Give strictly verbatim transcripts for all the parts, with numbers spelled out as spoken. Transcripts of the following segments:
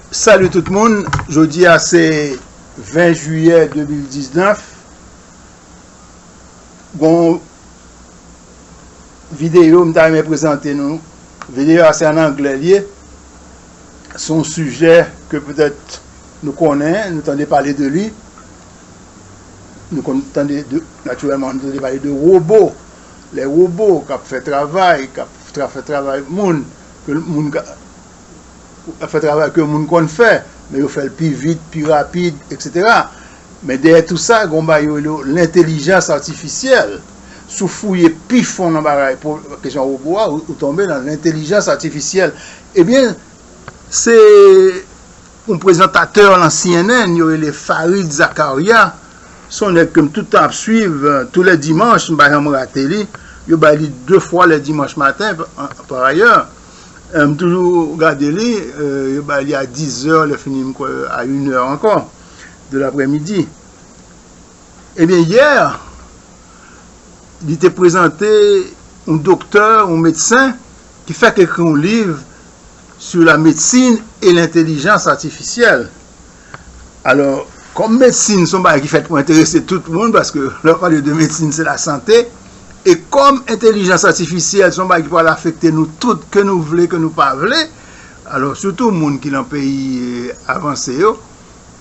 Salut tout moun, jodi a se ven jiyè de mil diznèf. Gon videyo m ta renmen prezante nou. Videyo a se an anglè l ye. Se yon sijè ke petèt nou konnen, nou tande pale de li. Nou konn tande de, natirèlman, nou tande pale de wobo. Lè wobo k ap fè travay, k ap tra- fè travay moun, ke moun ka, ap fè travay ke moun konn fè, men yo fè l pi vit, pi rapid, etsetera. Men dèyè tou sa, gon bagay yo rele lentelijans atifisyèl. Si w fouye pi fon nan bagay, kesyon wobo a, ou tonbe nan lentelijans atifisyèl. Ebyen, se yon prezantatè nan C N N, yo rele Fareed Zakaria. Se yon nèg ke m tout tan ap swiv, tou lè dimanch, m pa janm rate li. Yo bay li de fwa lè dimanch maten, pa ayè. M toujou gade li, yo bay li a dizè, lè fini m kwè a inè ankò de laprèmidi. Ebyen, yè, li te prezante yon doktè, yon medsen, ki fèk ekri yon liv sur la médecine et l'intelligence artificielle. Alò, kòm medsin se yon bagay ki fèt pou enterese tout moun, paske lè w pale de medsin, se lasante, e kòm entelijans atifisyèl se yon bagay ki pral afekte nou tout, ke nou vle, ke nou pa vle, alò, sitou moun ki nan peyi avanse yo,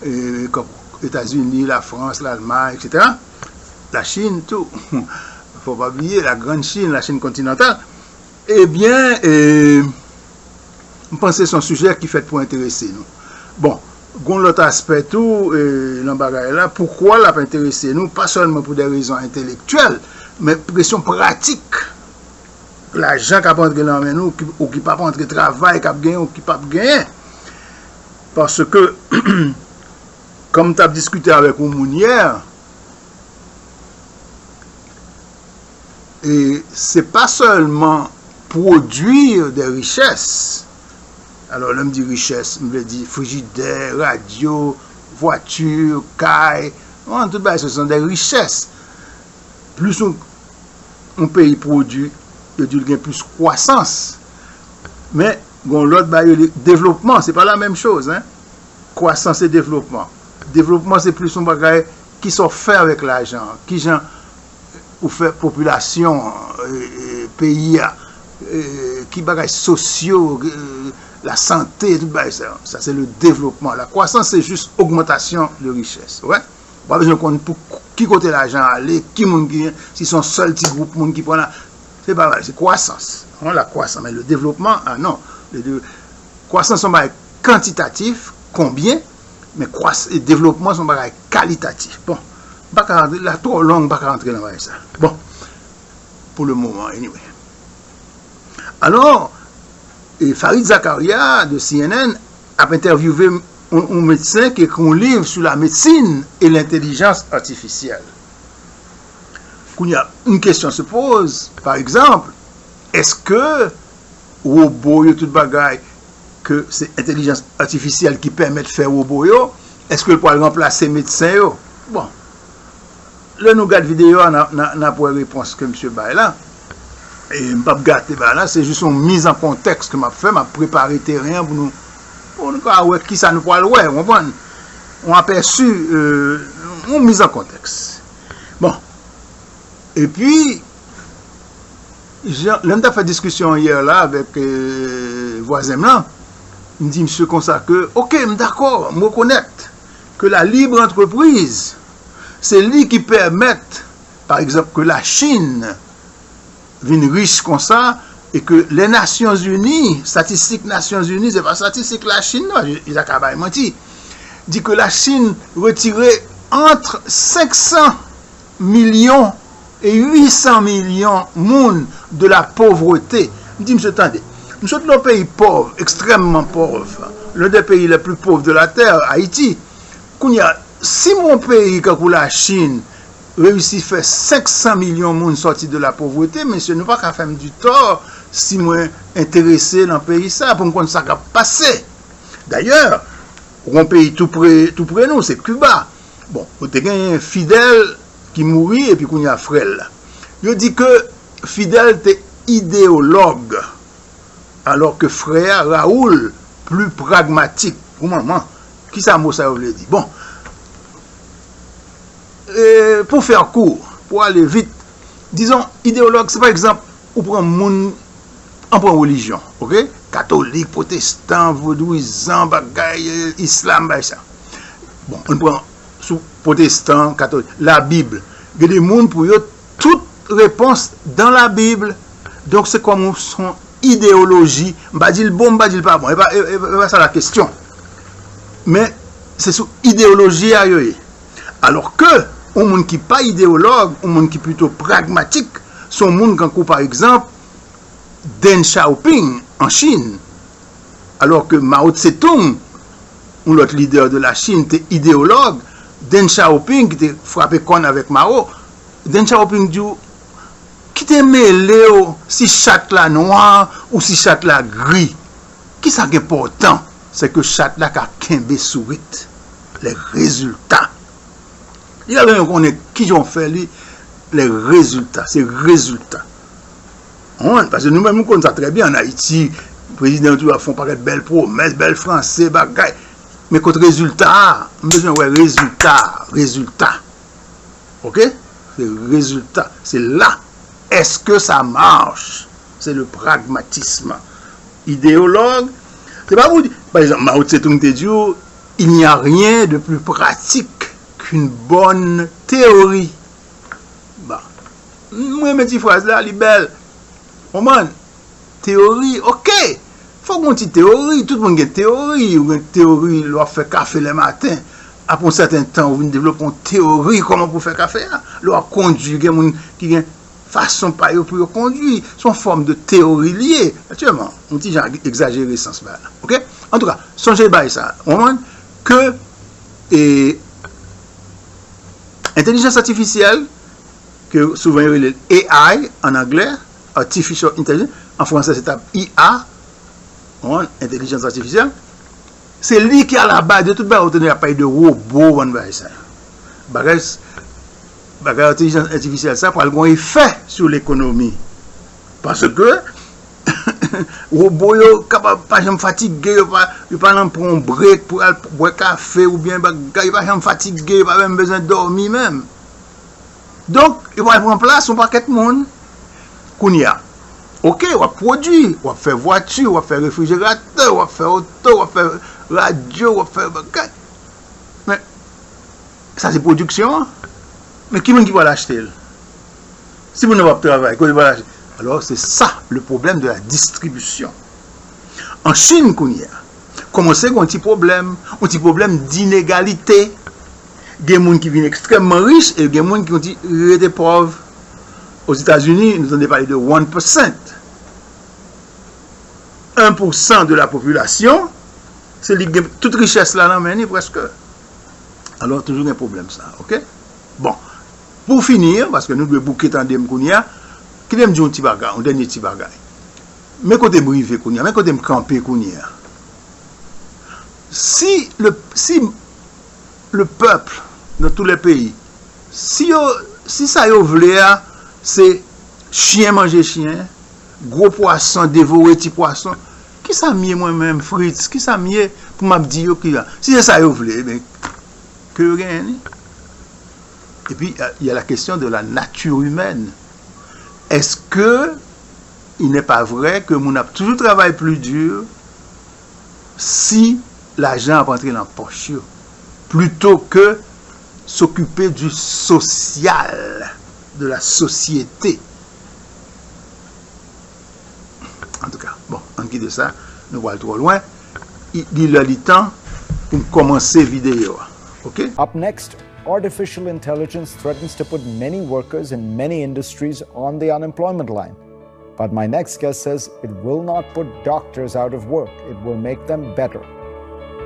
e, kòm Etazini, Lafrans, Lalmay, etsetera, Lachin tou. Fò pa bliye, la grande Chine, la Chine continentale. Ebyen, e, m panse se yon sijè ki fèt pou enterese nou. Bon, gon lòt aspè tou, e, nan bagay la. Poukwa l ap enterese nou? Pa sèlman pou de rezon entelektyèl, men pou kesyon pratik. Lajan k ap antre nan men nou, ki, ou ki p ap antre, travay k ap genyen, ou ki p ap genyen. Paske, kòm m t ap diskite avèk yon moun yè, e se pa sèlman pwodui de richès. Alò, lè m di richès, m vle di frijidè, radyo, vwati, kay, bon, tout bagay sa se de richès. Plis yon, yon peyi pwodui, yo di l gen plis kwasans. Men, gen yon lòt bagay yo rele devlopman, se pa la menm choz, en. Kwasans e devlopman. Devlopman, se plis yon bagay, kisa w fè avèk lajan an, kijan ou fè popilasyon an, e, e, peyi a, e, ki bagay sosyo, e, lasante, tout bagay sa. Sa se le devlopman. La kwasans se jis ogmantasyon de richès. Ou wè? Ou pa bezwen konn pou k- ki kote lajan ale, ki moun ki, si se yon sèl ti gwoup moun ki pran la. Se pa vre, se kwasans. Non, la kwasans, men le devlopman, a non. Le de- Kwasans se yon bagay kantitatif, konbyen, men kwas- e devlopman se yon bagay kalitatif. Bon, m pa ka rantre la, twò long, m pa ka rantre nan bagay sa. Bon, pou le moman, anyway. Alò, e Fareed Zakaria de C N N ap entèvyouve yon, yon medsen ki ekri yon liv sur la médecine et l'intelligence artificielle. Kounye a, yon kesyon se poze, pa egzanp, èske wobo yo, tout bagay, ke se entelijans atifisyèl ki pèmèt fè wobo yo, èske l pral ranplase medsen yo? Bon, lè nou gad videyo a, n a, n a, n ap wè repons ke misye bay la. E m p ap gate bagay la, se jis yon miz an kontèks ke m ap fè, m ap prepare teren an pou nou, pou nou ka wè kisa nou pral wè, w konprann? Yon apèsi, e, yon miz an kontèks. Bon. Epi, jan, lè m t ap fè diskisyon yè la avèk, e, vwazen m lan, m di misye konsa ke, oke, m dakò, m rekonèt ke la libre entreprise, se li ki pèmèt, pa egzanp, ke Lachin vin rich konsa, e ke lè Nasyonzini, statistik Nasyonzini, se pa statistik Lachin non, yo, yo ta ka bay manti, di ke Lachin retire ant senk san milyon e uit san milyon moun de la pauvreté. M di misye, tande, m sot nan yon peyi pòv, ekstrèmman pòv, l'un des pays les plus pauvres de la terre, Ayiti. Kounye a, si yon peyi kankou Lachin reyisi fè senk san milyon moun sòti de la pauvreté, mesye, nou pa ka fè m di tò si mwen enterese nan peyi sa pou m konn sa k ap pase. Dayè, yon peyi tou pre, tou pre nou, se Kiba. Bon, ou te genyen Fidèl ki mouri, epi kounye a frè l la. Yo di ke Fidèl te ideyològ, alò ke frè a, Raoul, pli pragmatik. Granmanman. Kisa mo sa yo vle di? Bon, e, pou fè kou, pou ale vit, dizon, ideyològ, se pa egzanp, ou pran moun, an pran relijyon, oke? Katolik, pwotestan, vodouyizan, bagay, e, islam, bagay sa. Bon, ann pran sou pwotestan, katolik, Labib. Gen de moun pou yo, tout repons dan Labib. Donk, se kòm yon, se yon ideyoloji. M pa di l bon, m pa di l pa bon. E pa, e, e, e pa sa la kesyon. Men, se sou ideyoloji a yo ye. Alò ke, yon moun ki pa ideyològ, yon moun ki pito pragmatik, se yon moun kankou, pa egzanp, Deng Xiaoping an Chin. Alò ke Mao Tse-tung, yon lòt lidè de la Chin, te ideyològ, Deng Xiaoping, ki te frape kòn avèk Mao, Deng Xiaoping di w, kite mele w si chat la nwa ou si chat la gri. Kisa k enpòtan, se ke chat la ka kenbe sourit. Les résultats. Li pa bezwen konnen kijan w fè li, les résultats, se rezilta. Konprann? Paske nou menm, nou konn sa trè byen. Ann Ayiti, prezidan yo toujou ap fè yon pakèt bèl pwomès, bèl franse, bagay. Men kot rezilta a? M bezwen wè rezilta, rezilta. Oke? Se rezilta. Se la. Est-ce que ça marche? C'est le pragmatisme. Idéologue, se pa pou di, pa egzanp, Mao Tse-tung te di w, il n'y a rien de plus pratique qu'une bonne théorie. Bon. M renmen ti fraz la, li bèl. Konprann? Teyori, oke. Fòk gon ti teyori, tout moun gen teyori. Ou gen teyori lè w ap fè kafe lè maten. Apre yon sèten tan, ou vin devlope yon teyori kòman pou fè kafe a. Lè w ap kondui, gen moun ki gen fason pa yo pou yo kondui. Se yon fòm de teyori li ye. Aktyèlman, yon ti jan egzajere sans bagay la. Oke? Antouka, sonje bagay sa. Ou konprann? Ke, e, entèlijans atifisyèl, ke souvan yo rele A I an anglè, Artificial Intelligence, an fransè se t ap I A, konprann, entèlijans atifisyèl, se li ki alabaz de tout bagay. Ou tande y ap pale de wobo, bann bagay sa yo. Bagay, bagay entèlijans atifisyèl sa pral gen yon efè sou lekonomi. Paske wobo yo kapab pa janm fatige, yo pa, yo pa nan pran yon brek pou al bwè kafe oubyen bagay, yo pa janm fatige, yo pa menm bezwen dòmi menm. Donk, yo pral pran plas yon pakèt moun. Kounye a, oke, w ap pwodui, w ap fè vwati, w ap fè refrijeratè, w ap fè oto, w ap fè radyo, w ap fè bagay. Men, sa se pwodiksyon an. Men ki moun ki pral achte l? Si moun nan p ap travay, kote l pral achte? Alò, se sa, le problème de la distribution. An Chin kounye a, kòmanse gen yon ti pwoblèm, yon ti pwoblèm d'inégalité. Gen moun ki vin ekstrèmman rich e gen moun ki konti rete pòv. Ozetazini, nou tande pale de one percent. Un pour cent de la population, se li ki gen tout richès la nan men li prèske. Alò, toujou gen pwoblèm sa, oke? Bon, pou fini, paske nou dwe bouke tande m kounye a, kite m di yon ti bagay, yon dènye ti bagay. Men kote m rive kounye a, men kote m kanpe kounye a. Si le, si le peuple dans tous les pays, si yo, si sa yo vle a, se chyen manje chyen, gwo pwason devore ti pwason, kisa m ye mwen menm, Fritz? Kisa m ye pou m ap di yo ki la? Si se sa yo vle, ebyen, ke yo genyen li. Epi, euh, il y a la question de la nature humaine. Est-ce que il n'est pas vrai que moun ap toujou travay pli di si lajan ap antre nan pòch yo, plito ke s'occuper du social, de la société? Antouka, bon, ann kite sa, nou pral twò lwen. I, li lè li tan pou m kòmanse videyo a. Oke? Up next, artificial intelligence threatens to put many workers in many industries on the unemployment line. But my next guest says it will not put doctors out of work, it will make them better.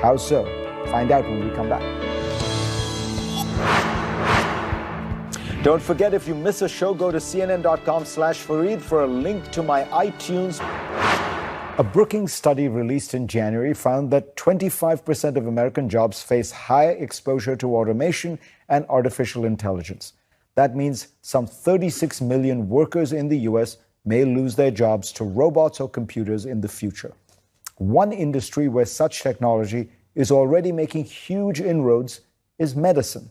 How so? Find out when we come back. Don't forget, if you miss a show, go to C N N dot com slash Fareed for a link to my iTunes. A Brookings study released in January found that twenty-five percent of American jobs face higher exposure to automation and artificial intelligence. That means some thirty-six million workers in the U S may lose their jobs to robots or computers in the future. One industry where such technology is already making huge inroads is medicine.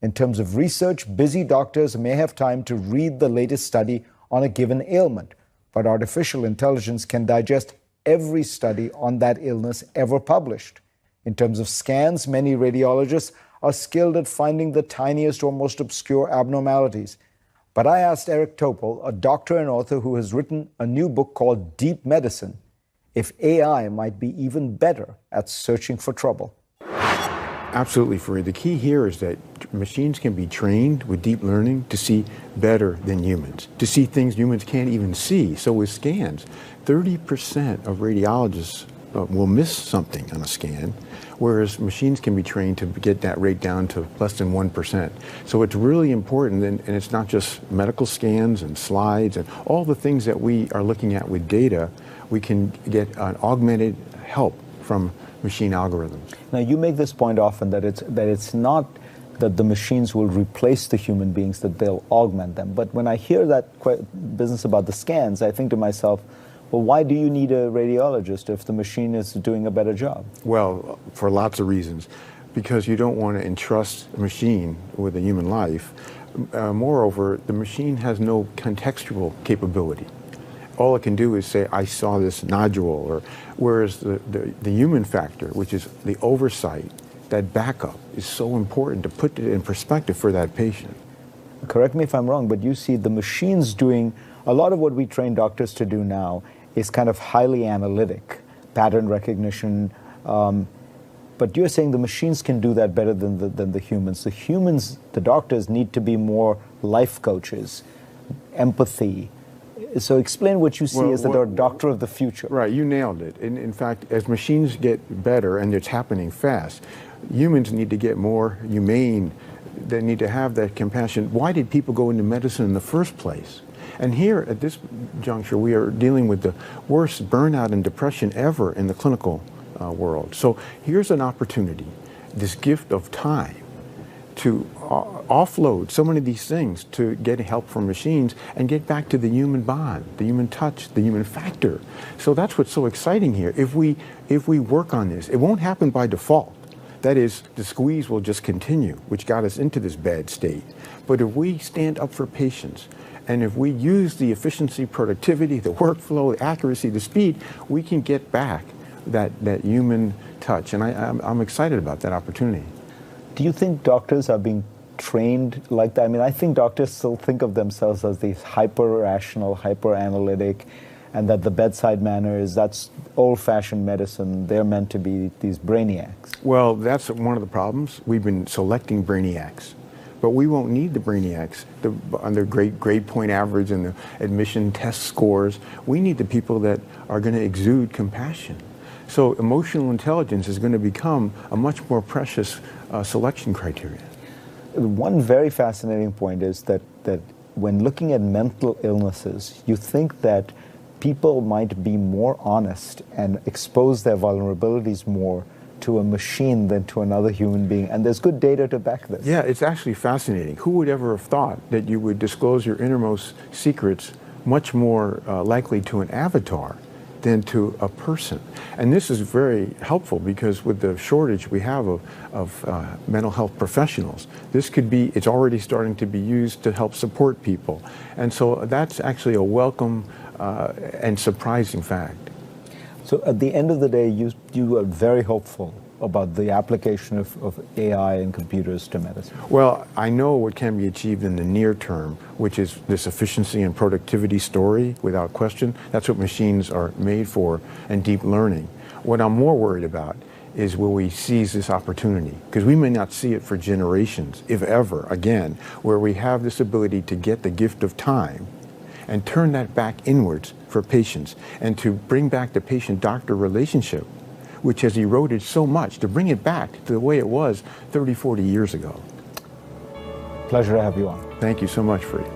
In terms of research, busy doctors may have time to read the latest study on a given ailment, but artificial intelligence can digest every study on that illness ever published. In terms of scans, many radiologists are skilled at finding the tiniest or most obscure abnormalities. But I asked Eric Topol, a doctor and author who has written a new book called Deep Medicine, if A I might be even better at searching for trouble. Absolutely, Fareed. The key here is that machines can be trained with deep learning to see better than humans, to see things humans can't even see. So, with scans, thirty percent of radiologists uh, will miss something on a scan, whereas machines can be trained to get that rate down to less than one percent. So, it's really important, and, and it's not just medical scans and slides and all the things that we are looking at with data, we can get an augmented help from machine algorithms. Now, you make this point often that it's, that it's not that the machines will replace the human beings, that they'll augment them. But when I hear that que- business about the scans, I think to myself, well, why do you need a radiologist if the machine is doing a better job? Well, for lots of reasons. Because you don't want to entrust a machine with a human life. Uh, moreover, the machine has no contextual capability. All it can do is say, "I saw this nodule," or whereas the, the, the human factor, which is the oversight, that backup, is so important to put it in perspective for that patient. Correct me if I'm wrong, but you see the machines doing a lot of what we train doctors to do now is kind of highly analytic, pattern recognition. Um, but you're saying the machines can do that better than the, than the humans. The humans, the doctors, need to be more life coaches, empathy. So explain what you see Well, as the what- doctor of the future. Right, you nailed it. In, in fact, as machines get better, and it's happening fast, humans need to get more humane. They need to have that compassion. Why did people go into medicine in the first place? And here, at this juncture, we are dealing with the worst burnout and depression ever in the clinical uh, world. So here's an opportunity, this gift of time, to uh, offload so many of these things to get help from machines and get back to the human bond, the human touch, the human factor. So that's what's so exciting here. If we if we work on this, it won't happen by default. That is, the squeeze will just continue, which got us into this bad state. But if we stand up for patients, and if we use the efficiency, productivity, the workflow, the accuracy, the speed, we can get back that, that human touch. And I, I'm, I'm excited about that opportunity. Do you think doctors are being trained like that? I mean, I think doctors still think of themselves as these hyper rational, hyper analytic, and that the bedside manner is that's old fashioned medicine. They're meant to be these brainiacs. Well, that's one of the problems. We've been selecting brainiacs. But we won't need the brainiacs the, on their grade, grade point average and the admission test scores. We need the people that are going to exude compassion. So emotional intelligence is going to become a much more precious uh, selection criteria. One very fascinating point is that, that when looking at mental illnesses, you think that people might be more honest and expose their vulnerabilities more to a machine than to another human being. And there's good data to back this. Yeah, it's actually fascinating. Who would ever have thought that you would disclose your innermost secrets much more uh, likely to an avatar than to a person? And this is very helpful because with the shortage we have of, of uh, mental health professionals, this could be, it's already starting to be used to help support people. And so that's actually a welcome uh, and surprising fact. So at the end of the day, you, you are very hopeful about the application of, of A I and computers to medicine. Well, I know what can be achieved in the near term, which is this efficiency and productivity story, without question. That's what machines are made for, and deep learning. What I'm more worried about is will we seize this opportunity? Because we may not see it for generations, if ever, again, where we have this ability to get the gift of time and turn that back inwards for patients and to bring back the patient doctor relationship, which has eroded so much, to bring it back to the way it was thirty, forty years ago. Pleasure to have you on. Thank you so much, Fareed.